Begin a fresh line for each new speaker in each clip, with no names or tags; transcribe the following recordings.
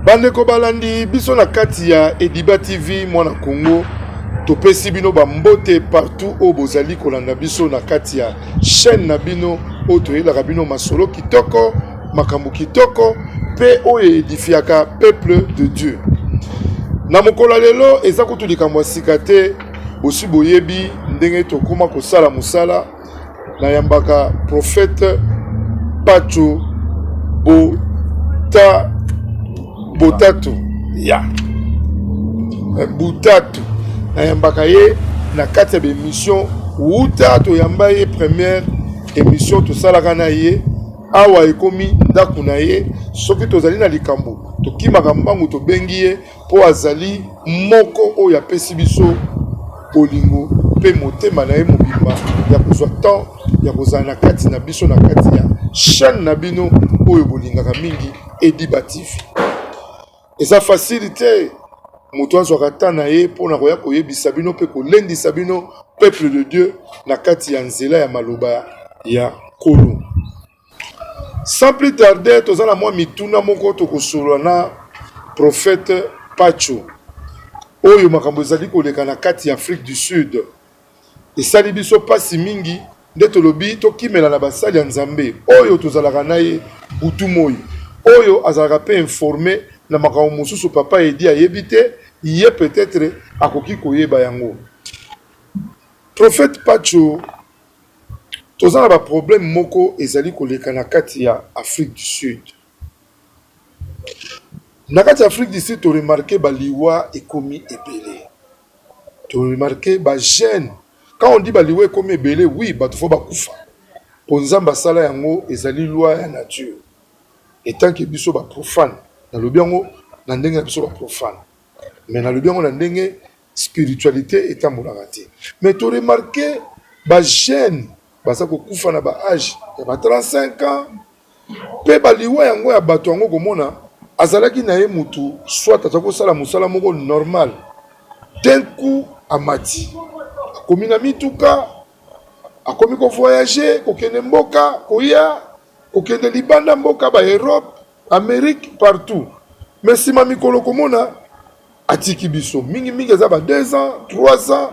Bandeko balandi biso na kati ya Ediba TV mwana Congo, topesi bino bambote partout oyo bozali kolanda biso na kati ya chaîne na bino oyo toyelaka bino masolo kitoko, makambo kitoko mpe oyo edifiaka peuple de Dieu. Na mokolo ya lelo eza kutu likambo ya sika te, bosi boyebi ndenge tokoma kosala mosala. Nayambaka prophète Pacho Bota Botatu ya Butatu, nayambaka ye na kati ya baemission wuta toyamba ye première émission tosalaka na ye awa ekomi ndako na ye. Soki tozali na likambo tokimaka mbangu tobengi ye mpo azali moko oyo apesi biso bolingo mpe motema na ye mobimba ya kozwa temps ya kozala na kati na biso na kati ya chaîne na bino oyo bolingaka mingi, Ediba TV. Eza facile te moto azwaka temps na ye mpona koya koyebisa bino mpe kolendisa bino peuple de Dieu na kati ya nzela ya maloba ya Nkolo. Sans plus tarder, toza na mwa mituna moko tokosolola na prophète Pacho oyo makambo ezali koleka na kati ya Afrique du Sud esali biso pasi mingi, nde tolobi tokimela na basali ya Nzambe oyo tozalaka na ye butu moi, oyo azalaka pe informe na makambo mosusu papa Eddy ayebi te, ye peut-etre akoki koyeba yango. Prophète Pacho, toza na ba problème moko ezali koleka na kati ya Afrique du Sud. Na kati ya Afrique du Sud to remarquer ba liwa ekomi ebele. To remarquer ba jeunes, quand on dit ba liwa ekomi ebele, oui bato faut bakufa po Nzambe asala yango, ezali loi ya nature. Etant que biso ba profane, nalobi yango na ndenge na biso ba profane, mais nalobi yango na ndenge spiritualité etambolaka te. Mais to remarquer ba jeunes baza kokufa na ba age ya ba 35 ans, mpe baliwa yango ya bato yango komona azalaki na ye mutu soit aza kosala mosala moko normal, d'un coup amati akomi na mituka, akomi kovoyage, kokende mboka, koya kokende libanda mboka, ba Europe, Amérique, partout. Mais nsima mikolo komona atiki biso, mingimingi eza ba 2 ans, 3 ans.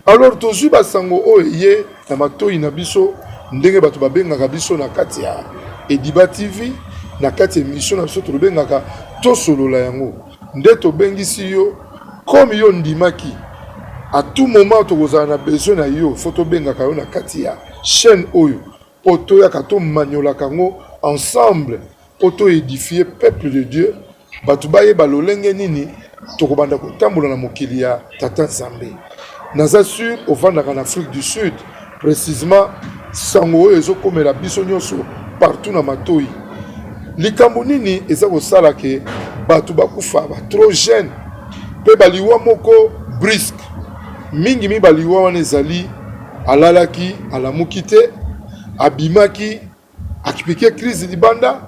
Alors tozwi basango oyo eye na matoi na biso ndenge bato babengaka biso na kati ya Ediba TV, na kati ya émission na biso tolobengaka tosolola yango, nde tobengisi yo comme yo ndimaki. À tout moment tokozala na besoin na yo, faut tobengaka yo na kati ya chaîne oyo mpo toyaka tomaniolaka yango ensemble mpo toédifie peuple de Dieu, bato bayeba lolenge nini tokobanda kotambola na mokili ya Tata Nzambe. Naza sûr ovandaka na Afrique du Sud, précisément sango oyo ezokomela biso nyonso partout na matoi. Likambo nini eza kosala ke bato bakufa ba trop jeune mpe baliwa moko brusque mingi mi? Baliwa wana ezali alalaki alamuki te, abimaki akipike crise libanda,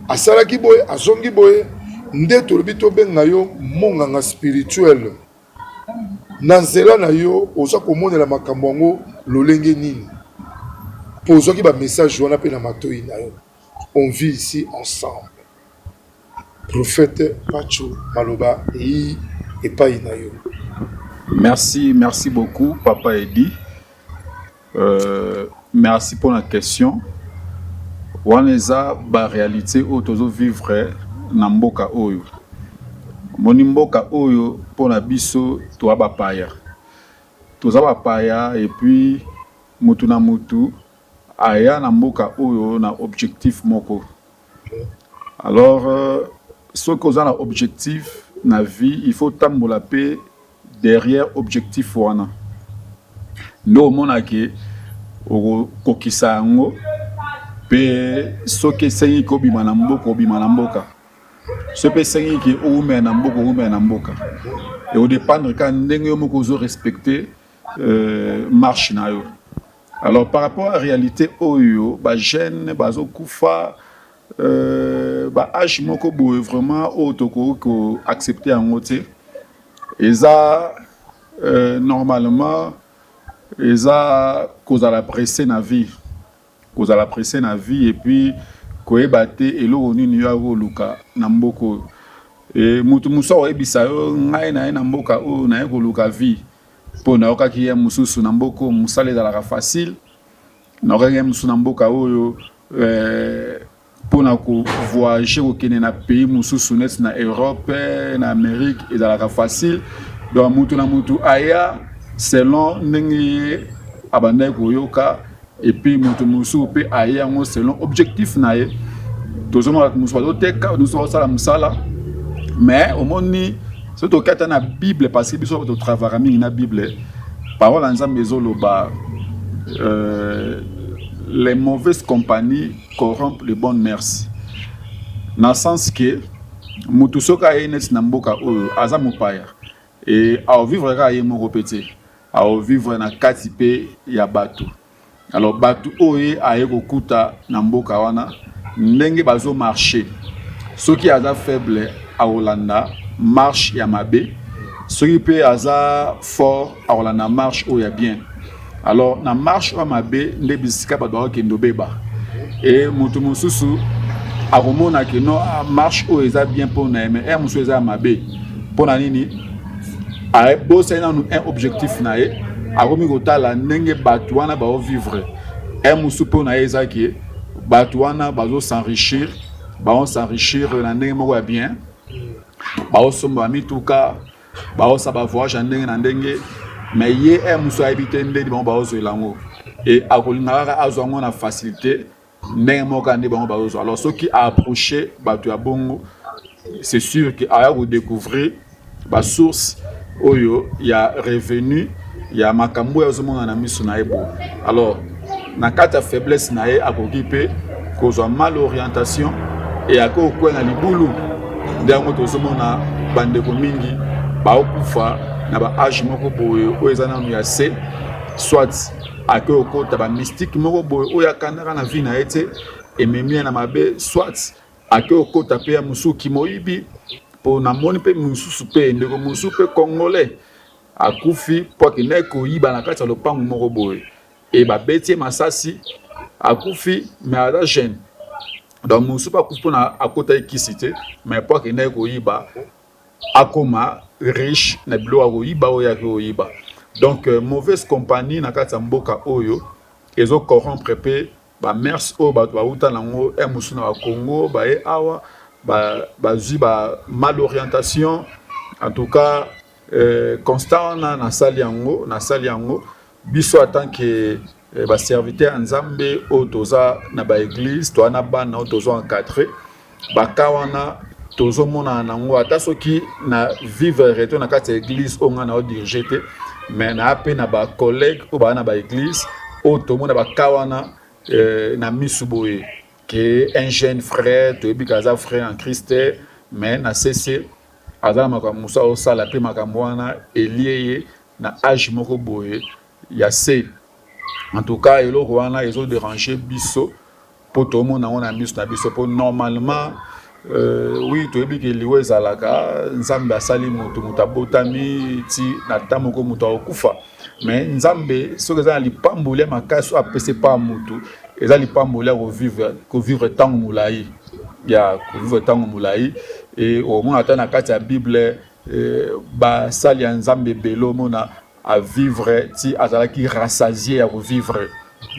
asalaki boye, azongi boye. Nde tolobi tobenga yo monganga spirituel. Na nzela na yo oza komonela makambo yango lolenge nini, mpo ozwaki bamessage wana mpe na matoi na yo? On vit ici ensemble. Prophète Pacho, maloba eyi epai na yo.
Merci, merci beaucoup, Papa Eddy. Merci pour la question. Wana eza ba réalité oyo tozo vivre na mboka oyo. Moni mboka oyo mpona biso toa bapaya. Toza bapaya et puis mutu na mutu aya na mboka oyo na objectif moko. Alors soki oza na objectif na vie, il faut tambola mpe derrière objectif wana, nde omonake okokokisa yango. Mpe soki esengi kobima na mboka, obima na mboka. Soki mpe esengi ke owumela na mboka, owumela na mboka. Ekodépendre kaka ndenge yo moko ozorespecte marche na yo. Alors, par rapport à réalité oyo bajeune bazokufa baage moko boye, vraiment oyo tokoki koaccepte yango te. Eza normalement eza kozala pressé na vie, kozala pressé na vie et puis koyeba te eloko nini yo akoluka na mboka oyo. E moto mosusu akoyebisa yo: ngai na ye na mboka oyo, naye koluka vie, mpo nayokaki ye mosusu na mboka oyo mosala ezalaka facile, nayokaki ye mosusu na mboka oyo mpona kovoyage, kokende na pays mosusu neti na Europe, na Amérique, ezalaka facile. Donc mutu na mutu aya selon ndenge ye abandaki koyoka, et puis moto mosusu mpe aye yango selon objectif na ye. Tozomona bato mosusu bazoteka, bato mosusu bazosala mosala, mais omoni, soki tokata na Bible, parce que biso totravaka mingi na Bible, parole ya Nzambe ezoloba les mauvaises compagnies corrompent les bonnes mœurs, na sens ke motu soki aye neti na mboka oyo, aza mopaya e aovivre kaka ye moko mpe te, aovivre na kati mpe ya bato. Alors bato oyo ye aye kokuta na mboka wana, ndenge bazomarche, soki aza faible, akolanda marche ya mabe, soki mpe aza fort, akolanda marche oyo ya bien. Alors na marche oyo mabe nde bisika bato bakokende obeba. E moto mosusu akomona ke no, marche oyo eza bien mpo na ye, mais ere mosusu eza ya mabe. Mpo na nini? Abosani nanu un objectif na ye, akomi kotala ndenge bato wana baovivre. Ere mosusu mpo na ye eza ke bato wana bazos'enrichir, baos'enrichir na ndenge moko ya bien, baosomba bamituka, baosala bavoyage ya ndenge na ndenge, mais ye ere mosusu ayebi te ndeni bango baozwela yango, e akolinga kaka azwa yango na facilité ndenge moko kaka nde bango bazozwa. Alors soki aapproche bato ya bongo, c'est sûr ke aya kodécouvrir basource oyo ya revenu ya makambo oyo azomona na miso na ye boye. Alors na kati ya faiblesse na ye, akoki mpe kozwa mal orientation e akoki kokwea na libulu. Nde yango tozomona bandeko mingi baokufa na baage moko boye oyo eza nanu ya se, soit akoki kokota bamystique moko boye oyo akandaka na vie na ye te, ememi ye na mabe, soit akoki kokota mpe ya mosuki moyibi, mpo namoni mpe mosusu mpe ndeko mosusu mpe congolais akufi mpo akendaki koyiba na kati ya lopango moko boye, e babeti ye masasi, akufi, mais aza jeune. Donc mosusu mpe akufi mpona akotaki kisi te, mais mpo akendaki koyiba, akoma riche na biloko ya koyiba oyo ayaki koyiba. Donc mauvaise compagnie na kati ya mboka oyo ezocorrompre mpe bamœurs oyo bato bauta nango e mosusu na bacongo, baye awa, bazwi ba mal orientation. En tout cas constat wana nasali yango, nasali yango. Biso en tant que baserviteur ya Nzambe oyo toza na baeglise, toza na bana oyo tozo encadre, baka wana tozomonana nango. Ata soki na vivre to na kati ya église oyo ngai na odirige te, mais naa mpe na bacollègue oyo baa na baeglise oyo tomona baka wana na misu boye, ke un jeune frère, toyebi ke aza frère en Christ, mais na cc aza na makambo mosusu aosala, mpe makambo wana elie ye na age moko boye ya se. En tout cas eloko wana ezodérange biso, mpo tomona yango na miso na biso, mpo normalement oui, toyebi ke liwa ezalaka. Nzambe asali moto, moto abotami ti na ntan moko moto akokufa, mais Nzambe soki eza na lipamboli ya makasi oyo apesi epa motu, eza lipamboli ya kovivre ntango molai, ya kovivre ntango molai. E omona ata na kati ya Bible, basali ya Nzambe ebele, omona avivre ti azalaki rassasié ya kovivre.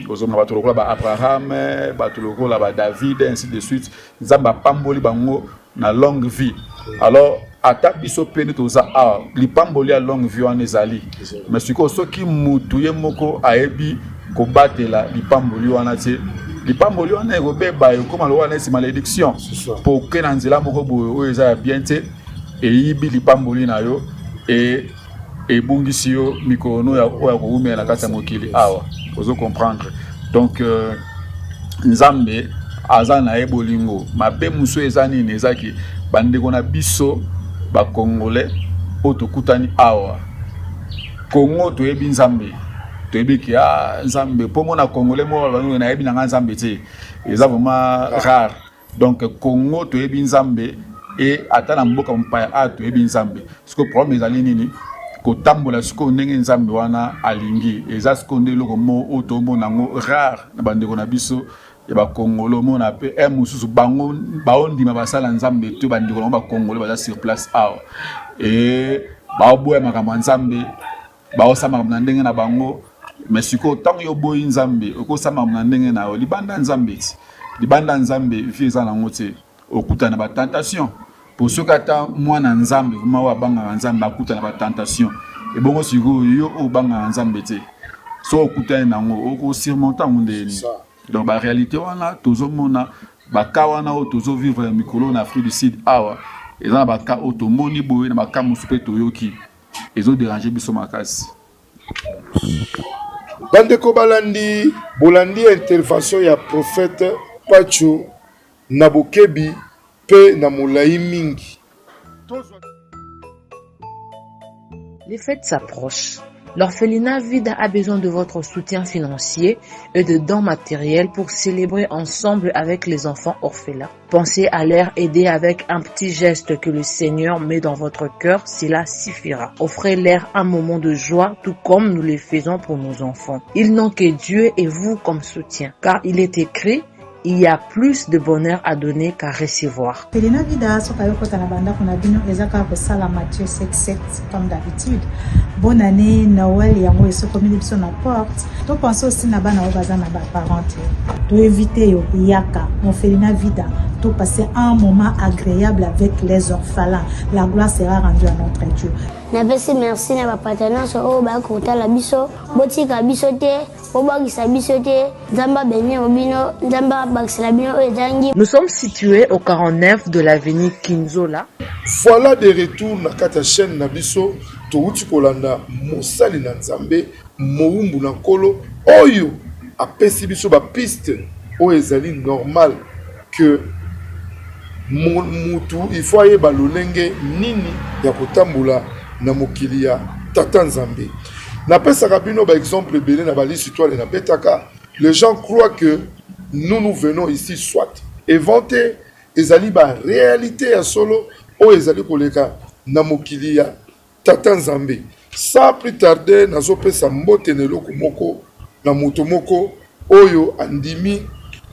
Ozomona bato lokola baAbraham, bato lokola baDavid, ainsi de suite, Nzambe apamboli bango na longue vie. Alors ata biso mpe nde toza awa, lipamboli ya longue vie wana ezali, mais sikoyo soki mutu ye moko ayebi kobatela lipamboli wana te, lipamboli wana ekobeba, ekóma lokola neti malédiction, mpo oke na nzela moko boye oyo eza ya bien te, eyibi lipamboli na yo e ebungisi yo mikolo no oyo ya kowumela na kati ya mokili awa. Ozo comprendre? Donc Nzambe aza na ye bolingo. Mabe mosusu eza nini? Ezaki bandeko na biso bacongolais oyo tokutani awa Kongo, toyebi Nzambe, toyebi ke ah, Nzambe, mpo mona Congolais moko nayebi na nga Nzambe te, eza vraiment rare. Donc Congo toyebi Nzambe, e ata na mboka mopaya a toyebi Nzambe. Siko problème ezali nini? Kotambola sikoyo ndenge Nzambe wana alingi eza sikoyo nde eloko moko oyo tomona yango rare na bandeko na biso ya bakongolo. Omona mpe e mosusu bango baondima basala Nzambe to bandeko nango bakongolo baza sur place awa e baoboya makambo ya Nzambe, baosala makambo na ndenge na bango. Mais sikoyo, ntango yo oboyi Nzambe, okosala makambo na ndenge na yo libanda Nzambe ti libanda Nzambe, vie eza nango te. Okutana na batentation, po soki ata mwana Nzambe vraiment oyo abangaka Nzambe akutana na batentation, ebongo sikoyo yo oyo obangaka Nzambe te, soki okutani nango, okosurmonte yango ndenge nini? Donc baréalité wana tozomona, baka wana oyo tozovivre ya mikolo na Afrique du Sud awa, eza na baka oyo tomoni boye, na baka mosusu mpe toyoki, ezoderange biso makasi.
Bandeko balandi, bolandi intervention ya prophète Pacho na bokebi mpe na molai mingi.
Les fêtes s'approchent. L'orphelinat Vida a besoin de votre soutien financier et de dons matériels pour célébrer ensemble avec les enfants orphelins. Pensez à leur aider avec un petit geste que le Seigneur met dans votre cœur, cela suffira. Offrez-leur un moment de joie, tout comme nous le faisons pour nos enfants. Ils n'ont que Dieu et vous comme soutien, car il est écrit: il y a plus de bonheur à donner qu'à recevoir.
Orphelinat Vida, soki ayokota na bandako na bino, eza kaka kosala Matthieu 77 comme d'habitude. Bonne année, Noël yango esokomeli biso na porte. Topense aussi na bana oyo baza na baparent te. Toinvite yo, yaka orphelinat Vida, topasser un moment agréable avec les orphelins. La gloire sera rendue à notre Dieu.
Napesi merci na bapata nyonso oyo baya kotala biso. Botika biso te, bobwakisa biso te. Nzambe abénir bino, Nzambe abakisela bino oyo ezangi.
Nous sommes situés au 49 de l'avenue Kinzola.
Voilà, de retour na kati ya chaîne na biso. Touti kolanda mosali na Nzambe, mowumbu na Nkolo, oyo apesi biso bapiste oyo ezali normal que mutu il faut ayeba lolenge nini ya kotambola na mokili ya Tata Nzambe. Napesaka bino baexemple ebele na balisi toile nabetaka. Les gens croient que nous, nous venons ici soit inventer. Ezali baréalité ya solo oyo ezali koleka na mokili ya Tata Nzambe. Sans plus tarder, nazopesa mbote na eloko moko na moto moko oyo andimi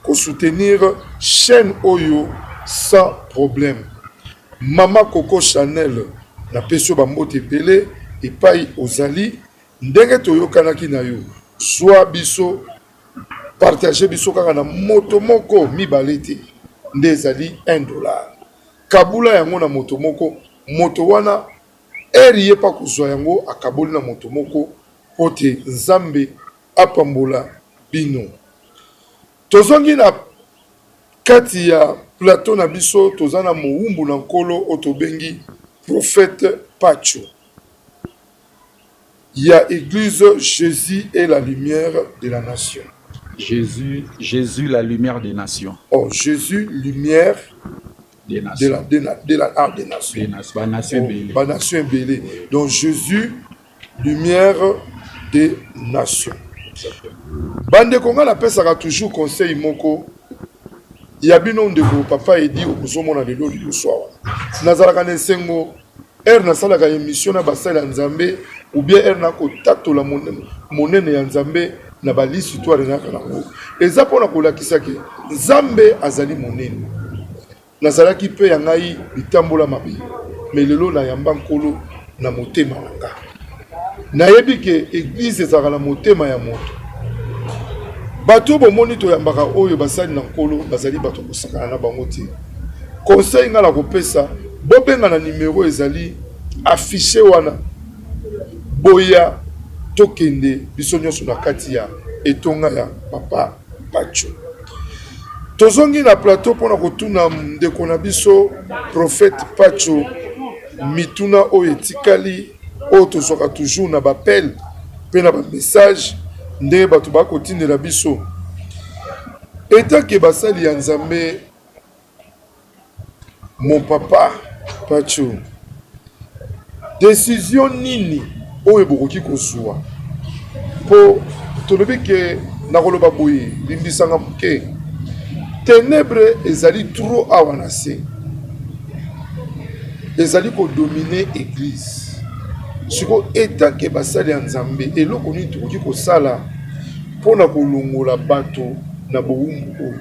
kosoutenir chaîne oyo sans problème, Mama Coco Chanel. Napesi yo bambote ebele epai ozali. Ndenge toyokanaki na yo, zwa biso, partage biso kaka na moto moko, mibale te, nde ezali 1 dollar. Kabula yango na moto moko. Moto wana ere ye mpa kozwa yango, akaboli na moto moko, mpo te Nzambe apambola bino. Tozongi na kati ya plateau na biso. Toza na mowumbu na Nkolo oyo tobengi prophète Pacho ya église Jésus est la lumière de la nation.
Jésus, Jésus la lumière des nations.
Oh, Jésus lumière
des nations.
De la, ah, des nations.
Des nations, banation
Oh,
ebele.
Banation ebele. Donc Jésus lumière des nations. Bandeko, nga napesaka toujours conseil moko ya bino. Ndeko papa Edi, okozomona lelo liboso awa, nazalaka na esengo ere nasalaka émission na basali ya Nzambe ou bien ere nakotatola monene ya Nzambe na balisi to arenaka nango, eza mpona kolakisa ke Nzambe azali monene. Nazalaki mpe ya ngai bitambola mabe, mais lelo nayamba Nkolo na motema na nga. Nayebi ke église ezalaka na motema ya moto. Bato oyo bomoni toyambaka, oyo basali na Nkolo, bazali bato kosakana na bango te. Conseil nga na kopesa, bobenga na numero ezali affiché wana, boya tokende biso nyonso na kati ya etonga ya papa Pacho. Tozongi na plateau mpona kotuna ndeko na biso prophète Pacho mituna oyo etikali, oyo tozwaka toujours na baappel mpe na bamessage ndenge bato bakotindela biso. Etake basali ya Nzambe, mon papa Pacho, décision nini oyo bokoki kozwa? Mpo tolobi ke, nakoloba boye, limbisanga moke, ténèbre ezali trop awa na se, ezali kodomine église. Sikoyo etant que basali ya Nzambe, eloko nini tokoki kosala mpo na kolongola bato na bowumbu oyo?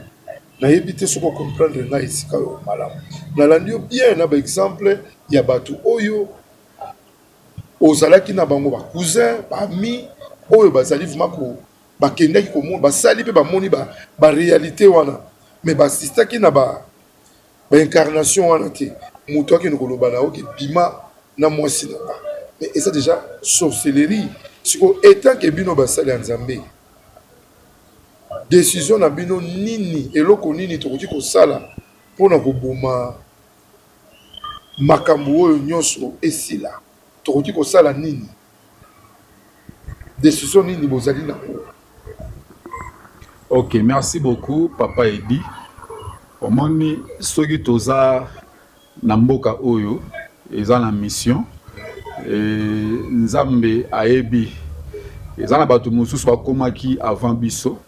Nayebi te soki o comprendre ngai esika oyo malamu. Nalandi yo bien na ba exemple ya bato oyo ozalaki na bango, ba cousins, ba amis oyo bazali vraiment ko bakendaki komona, basali mpe bamoni ba, ba realites wana, mais ba assistaki na ba ba incarnation wana te. Moto akende koloba na yo ke bima na mwasi na nga, mais eza dejà sorcellerie. Sikoyo etant que bino basali ya Nzambe, decision na bino nini, eloko nini tokoki kosala pona koboma makambo oyo nyonso esila? Tokoki kosala nini? Decision nini bozali nango?
Ok, merci beaucoup papa Eddy. Omoni soki toza na mboka oyo eza na mission e, Nzambe ayebi eza na bato mosusu bakomaki avant biso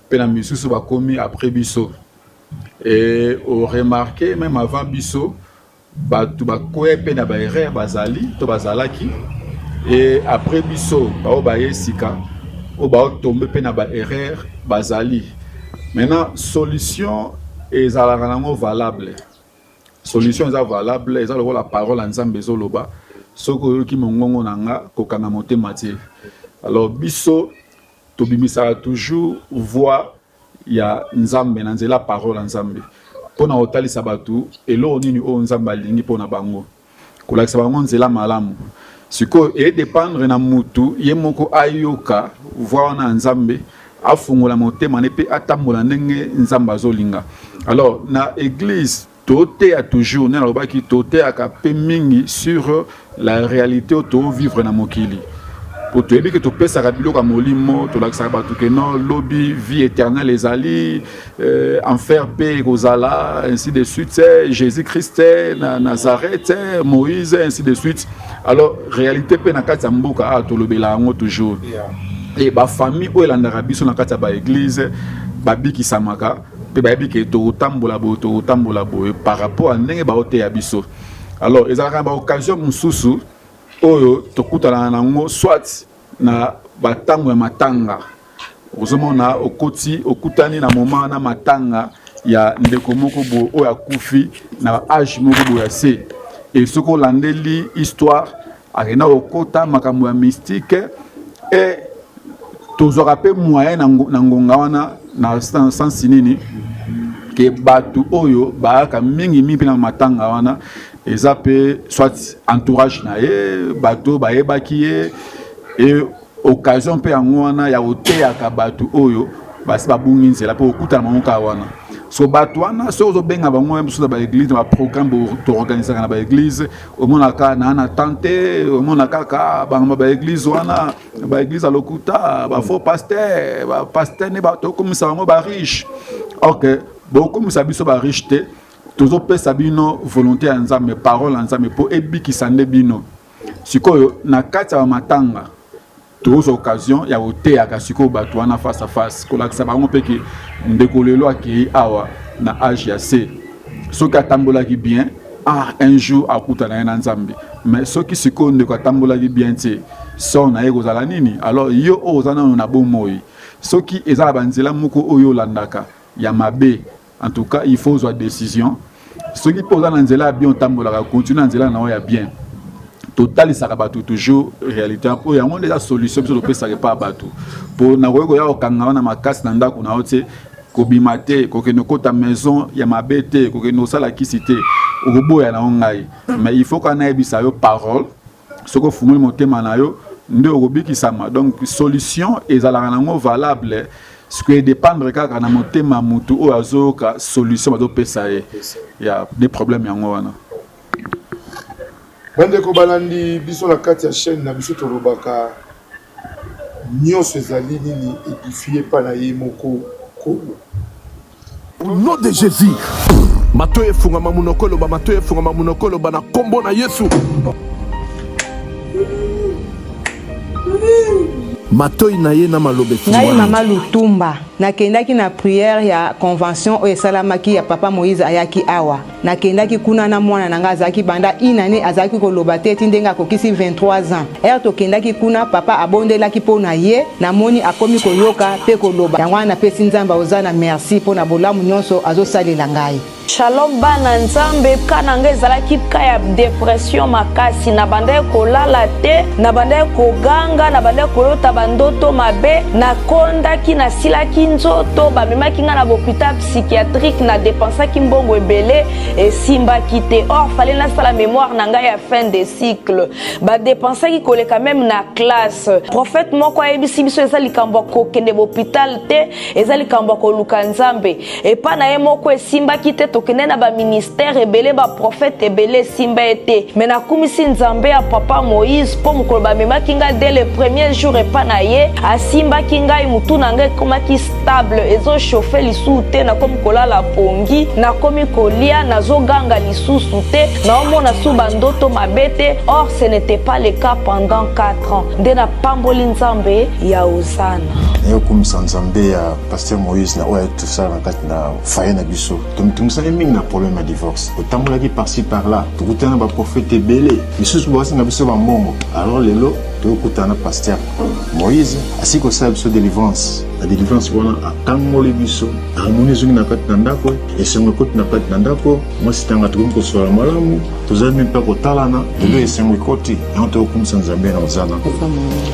mpe na misusu bakomi après biso e o remarquer meme avant biso Batu bakwea pe na ba erreur bazali to bazalaki et après biso baoyo baye sika oyo bao tomber pe na ba erreur bazali. Maintenant solution ezalaka nango valable, solution eza valable eza lokola parole ya Nzambe ezoloba soki oyoki mongongo na nga kokanga motema te. Alors biso tobimisaka toujours voix ya Nzambe na nzela parole ya Nzambe mpo na kotalisa bato eloko nini oyo Nzambe alingi mpo na bango, kolakisa bango nzela malamu. Sikoyo e dependre na mutu ye moko ayoka voix wana ya Nzambe, afungola motema ne mpe atambola ndenge Nzambe azolinga. Alors na eglise toteya toujours, nde nalobaki toteyaka mpe mingi sur la réalité oyo tovivre na mokili, po toyebi ke topesaka biloko ya molimo, tolakisaka bato ke non, lobi vie éternelle ezali, enfer mpe ekozala, ainsi de suite, Jésus Christ na Nazareth, Moïse, ainsi de suite. Alors réalité mpe na kati ya mboka awa tolobela yango toujours, e bafamille oyo elandaka biso na kati ya baeglise babikisamaka mpe bayebi ke tokotambola boye, tokotambola boye par rapport ya ndenge baoteya biso. Alors ezalaka na baoccasion mosusu oyo tokutanaka nango, soit na batango ya matanga, ozomona okoti okutani na moment na matanga ya ndeko moko boye oyo akufi na age moko boye ya se, e soki olandeli histoire akenda kokota makambo ya mystique, e tozwaka mpe moyen na ngonga wana na sensi nini ke bato oyo bayaka mingi mingi mpe na matanga wana eza mpe soit entourage na ye, bato bayebaki ye, e occasion mpe yango wana ya koteyaka bato oyo basi babungi nzela mpe okutana bango kaka wana. So bato wana soki ozobenga bango mosusu na baeglise, na baprogramme toorganisaka na baeglise, omonaka na tante, omona kaka bango baeglise wana, baeglise ya lokuta, bafaux pasteur, bapasteur nde tokomisa bango bariche. Ok, bokomisa biso bariche te, tozopesa bino volonté ya Nzambe, parole ya Nzambe mpo ebikisa nde bino. Sikoyo na kati ya matanga tozwa occasion ya koteyaka sikoyo bato wana face à face, kolakisa bango mpe ke ndeko lelo akei awa na age ya se, soki atambolaki bien, un jour akutana ye na Nzambe. Mais soki sikoyo ndeko atambolaki bien te, sort na ye kozala nini? Alors yo oyo oza nano na bomoi, soki eza na banzela moko oyo olandaka ya mabe, en tout cas il faut ozwa décision. Soki mpe oza na nzela ya bien otambolaka, continue na nzela na yo ya bien. Totalisaka bato toujours réalité oyo, yango nde eza solution biso topesaka epa bato. Po nakoki koya kokanga wana makasi na ndako na yo te, kobima te, kokende kota maison ya mabe te, kokende kosala kisi te, okoboya na yo ngai. Mais il faut kaka nayebisa yo parole, soki ofungoli motema na yo nde okobikisama. Donc solution ezalaka nango valable, ce edépendre kaka na motema mutu oyo azoyoka solution bazopesa ye ya des problèmes yango wana.
Bandeko balandi biso na kati ya chaîne na biso, tolobaka nyonso ezali nini édifie epa na ye moko Kolo.
Au nom de Jésus. Matoyi efungama, munoko eloba, matoyi efungama, munoko eloba na kombo na Yesu. Matoi na ye na maloba
Ngai
efungwami.
mama Lutumba nakendaki na prière ya convention oyo esalamaki ya papa Moïse ayaki awa nakendaki kuna na mwana na ngai azalaki banda une année azalaki koloba te ti ndenge akokisi 23 ans heure tokendaki kuna papa abondelaki mpo na ye namoni akomi koyoka mpe koloba yango wana napesi Nzambe Hozana merci mpo na bolamu nyonso azosalela ngai.
Shalom bana nzambe cas na nga ezalaki cas ya depression makasi na bandaki kolala te na bandaki koganga na bandaki kolota bandoto mabe nakondaki nasilaki nzoto bamemaki nga na bopital psychiatrique na depensaki mbongo ebele esimbaki te or fale nasala memoire na ngai ya fin de cycle badepensaki koleka meme na classe prophète moko ayebisi biso eza likambo ya kokende bopital te eza likambo ya koluka nzambe Epa na ye moko esimbaki te tokende na ba ministère ebele ba prophète ebele esimba ye te mais nakumisi nzambe ya papa Moïse po mokolo bamemaki ngai dès le premier jour epa na ye asimbaki ngai mutu na ngai ekomaki stable ezo chauffe lisusu te nakomi kolala pongi nakomi kolia nazoganga lisusu te naomona su bandoto mabe te or ce n'était pas le cas pendant 4 ans nde napamboli nzambe ya Hosanna.
Nayokumisa nzambe ya Pasteur Moïse na oyo ayaki tosala na kati na foyer na biso tomitungisaki mingi na problème ya divorce totambolaki par-ci par-là tokutana na baprofete ebele misusu basenga biso bambongo alors lelo tokokutana na pasteur Moïse asili kosala biso délivrance na délivrance wana akangoli biso harmonie ezongi na kati na ndako esengo ekoti na kati na ndako mwasi tanga tokomi kosolola malamu tozali mpe kotalana lelo esengo ekoti yango tokokumisa nzambe na ozana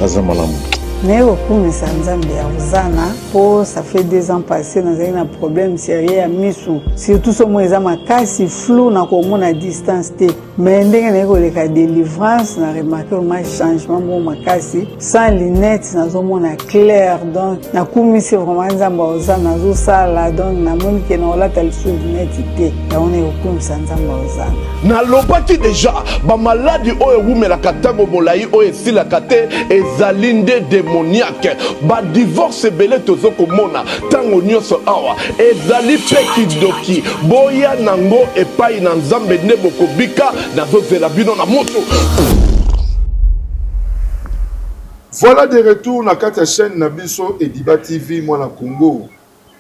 aza malamu
Naye kokumisa Nzambe ya Hosanna po ça fait deux ans passé nazali na problème sérieux ya misu surtout somo eza makasi flou na komona distance te mais ndenge naye koleka délivrance na remarque vraiment changement moko makasi sans lunette nazomona clair donc nakumisi vraiment Nzambe ya Hosanna azosala donc namoni ke nakolata lisusu lunette te yango naye kokumisa Nzambe ya Hosanna.
Nalobaki deja ba maladi oyo ewumelaka tango molayi oyo esilaka te ezali nde demoniaque. Ba divorce ebele tozo komona tango nionso awa ezali pe kindoki. Boya nango epayi na Nzambe nde bokobika. Nazozela bino na moto.
Voilà de retour na kati ya chaîne na biso Ediba TV mwana Congo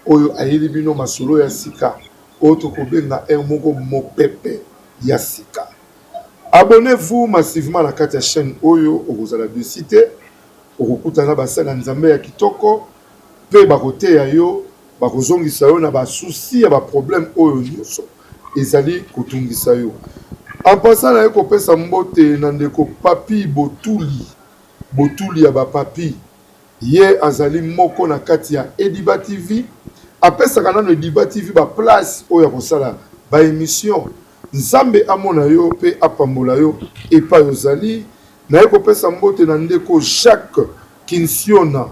oyo ayeli bino masolo ya sika oyo tokobenga heure moko mopepe ya sika. Abonnez-vous massivement na kati ya chaîne oyo okozala deçu te, okokutana na basali ya Nzambe ya kitoko pe bakoteya yo, bakozongisa yo na ba soucis ya ba problèmes oyo nyoso ezali kotungisa yo. En passant naye kopesa mbote na ndeko Papy Botuli, Botuli ya ba Papy. Ye azali moko na kati ya Ediba TV. Apesaka nanu Ediba TV ba place oyo ya kosala ba emissions. Nzambe amona yo pe apambola yo epai ozali. Naye kopesa mbote na ndeko Jacques Kinsiona.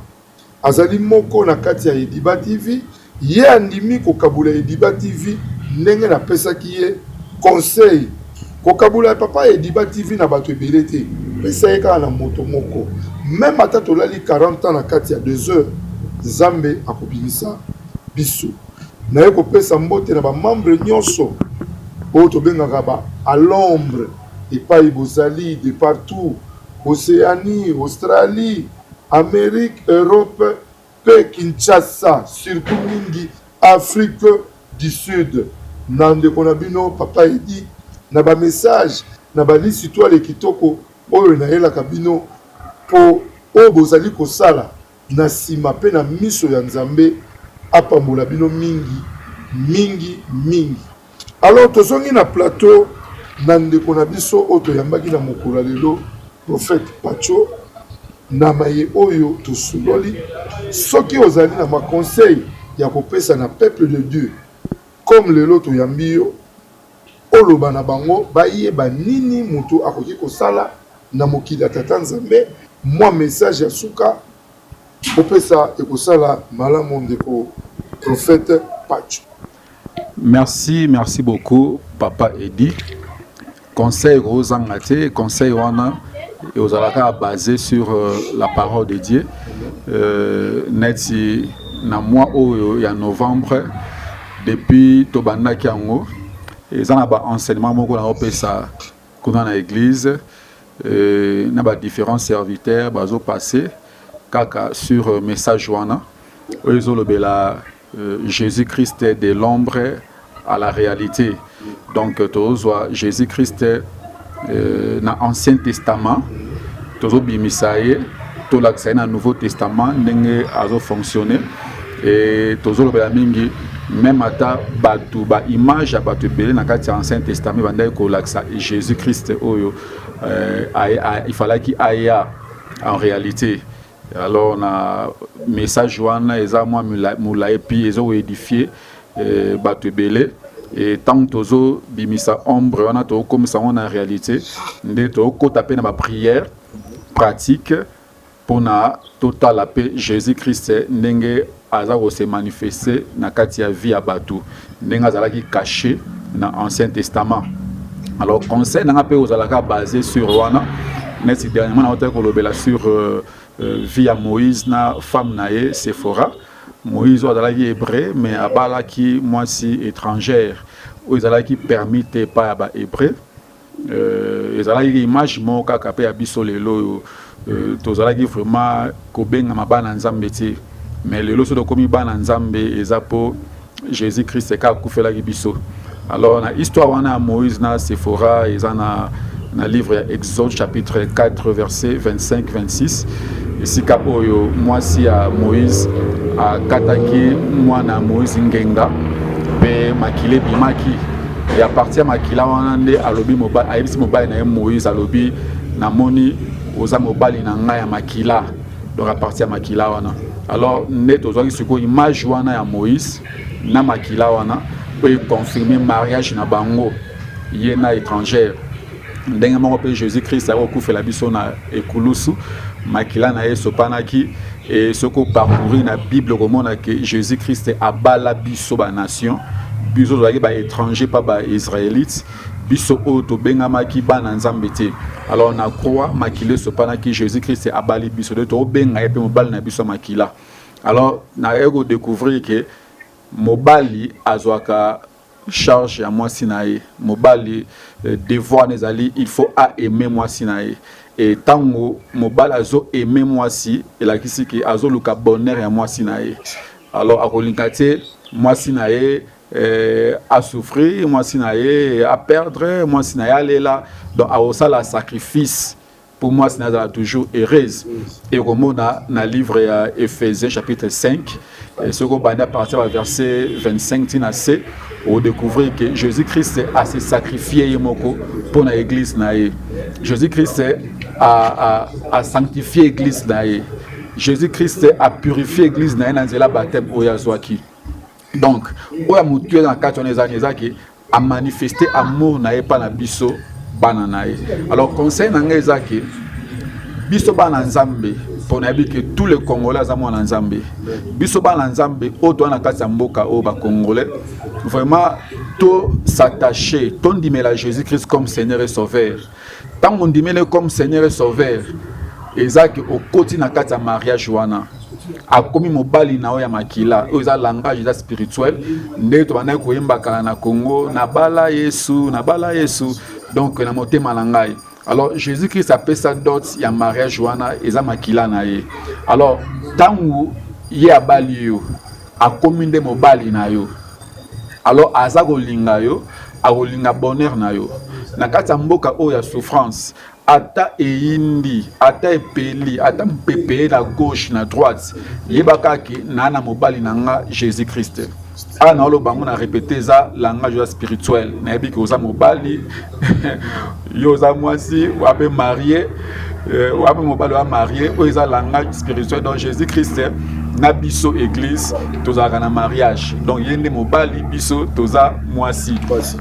Azali moko na kati ya Ediba TV. Ye andimi kokabula Ediba TV ndenge napesaki ye conseil. Kokabola ya papa Ediba TV na bato ebele te. Pesa ye kaka na moto moko. Meme ata tolali 40 ans na kati ya desert, Nzambe akobimisa biso. Naye kopesa mbote na ba membres nionso oyo tobengaka ba à l'ombre epayi bozali de partout, Oceanie, Australie, Amerique, Europe pe Kinshasa surtout mingi Afrique du Sud na ndeko na bino papa Eddy na ba message na ba lisitoile kitoko oyo nayelaka bino po oyo bozali kosala na sima pe na miso ya Nzambe apambola bino mingi mingi mingi. Alors tozongi na plateau na ndeko na biso oyo toyambaki na mokolo ya lelo prophète Patsho na maye oyo tosololi soki ozali na ma conseil ya kopesa na peuple de Dieu comme lelo toyambi yo oloba na bango bayeba nini mutu akoki kosala na mokili ya tata Nzambe mwa message ya suka opesa ekosala malamu ndeko prophète Patsho.
Merci, merci beaucoup papa Eddy. Conseil ozanga te, conseil wana ozalaka basé sur euh, la parole de Dieu. Euh, neti na mois oyo ya novembre depuis tobandaki yango eza na ba enseignement moko na opesa kuna na église euh, na ba différents serviteurs bazo passer. kaka sur message wana oyo ezolobela Jésus Christ de l'ombre à la réalité. Donc tozwa Jésus Christ na Ancien Testament, tozobimisa ye, tolakisa ye na Nouveau Testament ndenge azofonctionne. E tozolobela mingi même ata bato, baimage ya bato ebele na kati ya Ancien Testament bandaki kolakisa Jésus Christ oyo il fallaki aya en réalité. Alors na message wana eza mwa molai, puis ezokoédifie bato ebele. E ntango tozobimisa ombre wana, tokokomisa yango na réalité, nde tokokɔta mpe na baprière pratique mpona totala mpe Jésus Christ ndenge aza kose manifeste na kati ya vie ya bato, ndenge azalaki caché na Ancien Testament. Alors conseil nanga mpe ozalaka basé sur wana. Neti dernièrement naotaki kolobela sur vie ya Moïse na femme na ye Sephora. Moïse oyo azalaki hébreu, mais abalaki mwasi étrangère oyo ezalaki permis te epai ya bahébreu. Ezalaki image moko kaka mpe ya biso lelo oyo tozalaki vraiment kobengama bana Nzambe te. Mais lelo so tokomi bana Nzambe, eza mpo Jésus Christ kaka akufelaki biso. Alors na histoire wana ya Moïse na Sephora, eza na livre ya Exode chapitre 4 verset 25 26, esika oyo mwasi ya Moïse akataki mwana ya Moïse ngenga mpe makila ebimaki. E à partir ya makila wana nde alobi, ayebisi mobali na ye Moïse, alobi: "Namoni oza mobali na ngai ya makila." Donc à partir ya makila wana, alors nde tozwaki sikoyo image wana ya Moïse na makila wana oyo econfirme mariage na bango, ye na étrangère. Ndenge moko mpe Jésus Christ akokufela biso na ekulusu, makila na ye esopanaki. E soki oparcourir na Bible, okomona ke Jésus Christ abala biso banation. Biso tozalaki baétranger mpa baisraélite, biso oyo tobengamaki bana Nzambe te. Alors na croix, makila esopanaki, Jésus Christ abali biso, nde tobenga ye mpe mobali na biso ya makila. Alors naye kodécouvrir ke mobali azwaka charge ya mwasi na ye. Mobali, devoir na ezali il faut aimer mwasi na ye. E ntango mobali azo aimer mwasi, elakisi ke azoluka bonheur ya mwasi na ye. Alors akolinga te mwasi na ye asouffrir, mwasi na ye aperdre, mwasi na ye alela. Donc akosala sacrifice pour mwasi na ye azala toujours heureuse. Ekomona na livre ya Éphésiens chapitre 5, soki obandi à partir ya verset 25 ntina c, odécouvrir que Jésus Christ ase sacrifié ye moko mpo na église na ye. Jésus Christ a sanctifié église na ye. Jésus Christ a purifié église na ye na nzela baptême oyo azwaki. Donc oyo ya motu eza na kati wana ezani, ezaki amanifeste amour na ye mpa na biso bana na ye. Alors conseil na ngai eza ke biso bana Nzambe, mpo nayebi ke tous les Congolais aza mwana Nzambe, biso bana Nzambe oyo toza na kati ya mboka oyo, bacongolais, vraiment tos'attache, tondimela Jésus Christ comme Seigneur et Sauveur. Ntango ondimeli comme Seigneur et Sauveur, eza ke okoti na kati ya mariage wana, akomi mobali na oyo ya makila. Oyo eza langage, eza spirituel. Ndenge tobandaki koyembaka na Congo: "Nabala Yesu, nabala Yesu", donc na motema na ngai. Alors Jésus Christ apesa dot ya mariage wana, eza makila na ye. Alors ntango ye abali yo, akomi nde mobali na yo. Alors aza kolinga yo, akolinga bonheur na yo na kati ya mboka oyo ya souffrance. Ata eyindi, ata epeli, ata mpepe na gauche, na droite, yebaka ke naa na mobali na nga Jésus Christ. Awa naoloba yango na répété, eza langage oza spirituel. Nayebi ke oza mobali, yo oza mwasi, oya mpe marie, oya mpe mobali, oya marie. Oyo eza langage spirituel. Donc Jésus Christ na biso église tozalaka na mariage. Donc ye nde mobali, biso toza mwasi.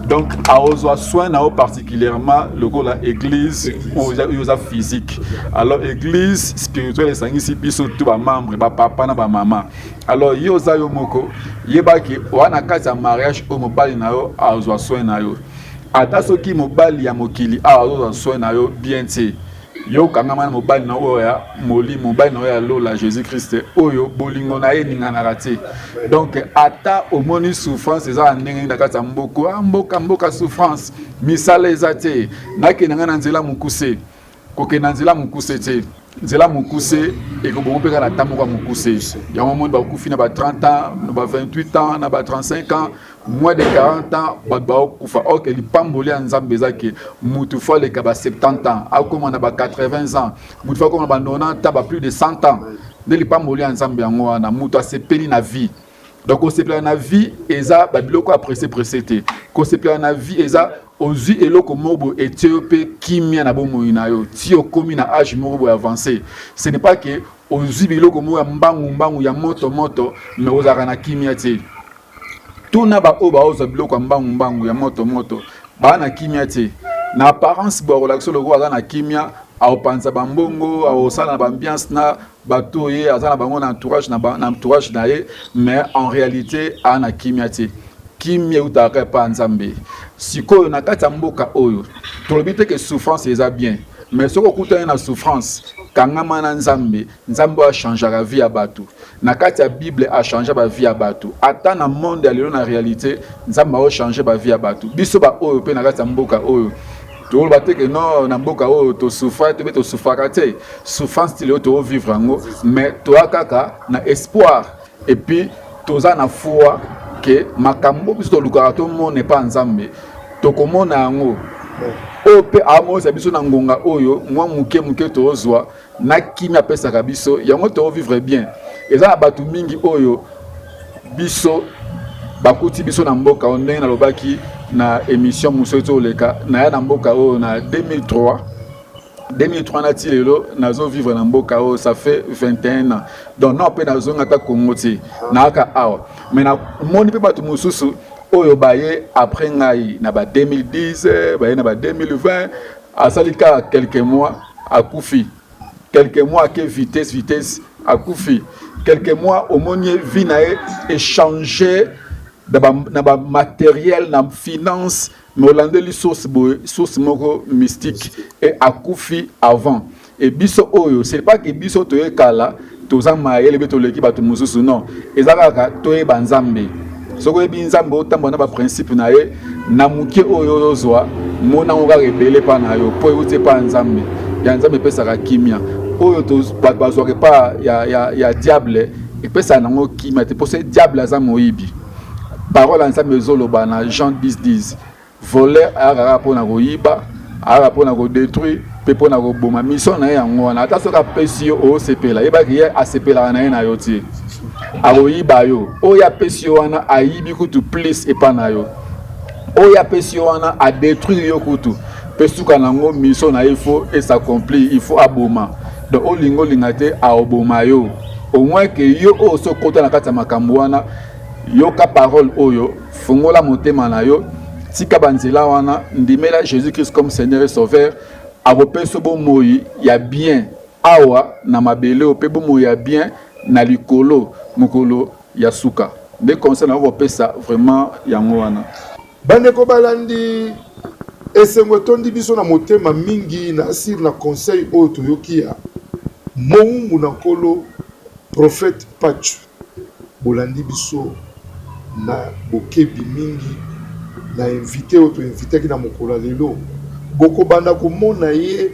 Donc aozwa soin na yo particulièrement lokola église oyo oza physique. Alors église spirituelle esangisi biso to bamembre, bapapa na bamama. Alors ye oza yo moko, yebaki oza na kati ya mariage oyo mobali na yo azwa soin na yo. Ata soki mobali ya mokili awa azozwa soin na yo bien te, yo okangama na mobali na oyo ya molimo, mobali na oyo ya lola, Jésus Christ, oyo bolingo na ye eninganaka te. Donc ata omoni souffrance eza na ndenge na kati ya mboka, mboka, mboka souffrance, misala eza te, nakende ngai na nzela mokuse, kokende na nzela mokuse te. Nzela mokuse ekobongo mpe kaka na temps moko ya mokuse. Yango omoni bakufi na ba 30 ans, na ba 28 ans, na ba 35 ans, moins de 40 ans bato baokufa. Ok, lipamboli ya Nzambe eza ke mutu fo aleka ba 70 ans, akoma na ba 80 ans, mutu fo akoma na ba 90 ans, ba plus de 100 ans. Nde lipamboli ya Nzambe yango wana, mutu asepeli na vie. Donc kosepela na vie eza ba biloko ya presse presse te. Kosepela na vie eza ozwi eloko moko boye etie yo mpe kimia na bomoi na yo ti okomi na age moko boye avancé. Ce n'est pas que ozwi biloko moko ya mbangu mbangu ya moto moto mais ozalaka na kimia te. Tuna ba oyo baozwa biloko ya mbangu mbangu ya moto moto baa na kimia te. Na apparence boye akolakisa lokola aza na kimia, akopanza bambongo, akosala na baambiance na bato oyo ye aza na bango na entourage na, ba, na entourage na ye mais en réalité aa na kimia te. Kimia eutaka kaka epai ya Nzambe. Sikoyo na kati ya mboka oyo tolobi te ke souffrance eza bien, mais soki okutani na souffrance, kangama na Nzambe. Nzambe oyo achangeaka vie ya bato. Na kati ya Bible achangea ba vie ya bato. Ata na monde ya lelo na réalité Nzambe ao changer ba vie ya bato. Biso ba oyo pe na kati ya mboka oyo toloba te ke non na mboka oyo to souffra to be to souffraka te. Souffrance ti lelo to vivre yango mais toa kaka na espoir et puis toza na foi ke makambo biso tolukaka tomona epa Nzambe tokomona yango. Oyo pe amonisa biso na ngonga oyo mwa moke moke tozwa na kimia apesaka biso yango to vivre bien. Eza na bato mingi oyo biso bakuti biso na mboka oyo, ndenge nalobaki na émission mosusu ezoleka, naya na mboka oyo na 2003. 2003 na ti lelo nazo vivre na mboka oyo, ça fait 21 ans. Donc non mpe nazonga ata Congo te, nayaka awa. Mais namoni mpe bato mosusu oyo baye après ngai na ba 2010, baye na ba 2020, asali kaka quelques mois akufi, quelques mois ake vitesse vitesse akufi, quelques mois omoni ye vie na ye echanger na ba matériel na finance, mais olandeli source boye, source moko mystique et akufi avant. Et biso oyo c'est pas que biso toye kala toza mayele be toleki bato mosusu, non, eza kaka toyeba Nzambe. Soki oyebi Nzambe otambola na ba principe na ye, na moke oyo ozwa mona yango kaka ebele epa na yo, po euti epa ya Nzambe. Ya Nzambe epesaka kimia. Oyo bato bazwaka epa ya diable epesaka nango kimia te, po se diable aza moyibi. Parole ya Nzambe ezoloba na Jean 10 10, voleur ayaka kaka mpona koyiba, ayaka mpona kodétruire mpe mpona koboma. Mission na ye yango wana. Ata soki apesi yo osepela, yebaki ye asepelaka na ye na yo te, akoyiba yo. Oyo apesi yo wana ayibi kutu plus epa na yo. Oyo apesi yo wana adétruire yo kutu, mpe suka nango mission na ye il faut esaccomplir, il faut aboma. Donc olinga olinga te aoboma yo. Au moins ke yo oyo soki okota na kati ya makambo wana, yoka parole oyo, fungola motema na yo, tika banzela wana, ndimela Jésus-Christ comme Seigneur et Sauveur, akopesa bomoi ya bien awa na mabele oyo mpe bomoi ya bien na likolo mokolo ya suka. Nde conseil na kopesa vraiment yango wana.
Bandeko balandi, esengo etondi biso na motema mingi na sur na conseil oyo toyoki ya mowumbu na Nkolo prophète Patsho. Bolandi biso na bokebi mingi na invite oyo to invitaki na mokolo ya lelo. Bokobanda komona ye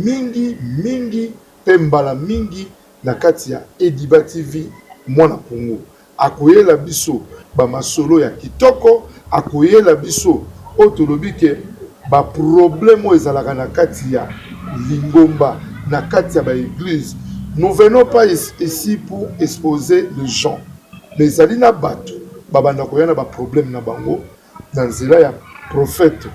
mingi mingi pe mbala mingi na kati ya Ediba TV Mwana Congo. Akoyela biso ba masolo ya kitoko, akoyela biso oyo tolobi ke ba problème oyo ezalaka na kati ya lingomba, na kati ya ba eglise. Nous venons pas ici pour exposer les gens, mais ezali na bato babanda koya na ba problème na bango na nzela ya prophète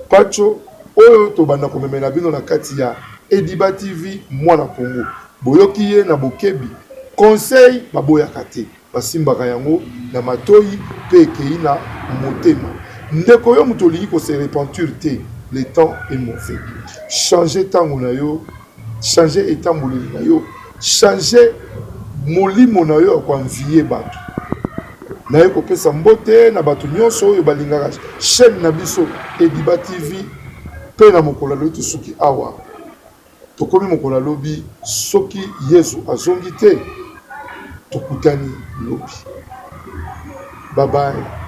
Patsho oyo tobanda komemela bino na kati ya Ediba TV Mwana Congo. Boyoki ye na bokebi, conseil baboyaka te, basimbaka yango na matoyi pe ekeyi na motema. Ndeko yo moto olingi ko se repentir te, le temps est mauvais. Changer tango na yo, changer etamboleli na yo, changer molimo na yo ya ko envier bato. Naye kopesa mbote na bato nyonso oyo balingaka chaine na biso Ediba TV pe na mokolo ya lelo tosuki awa. Tokomi mokolo ya lobi soki Yezu azongi te tokutani lobi. Bye bye.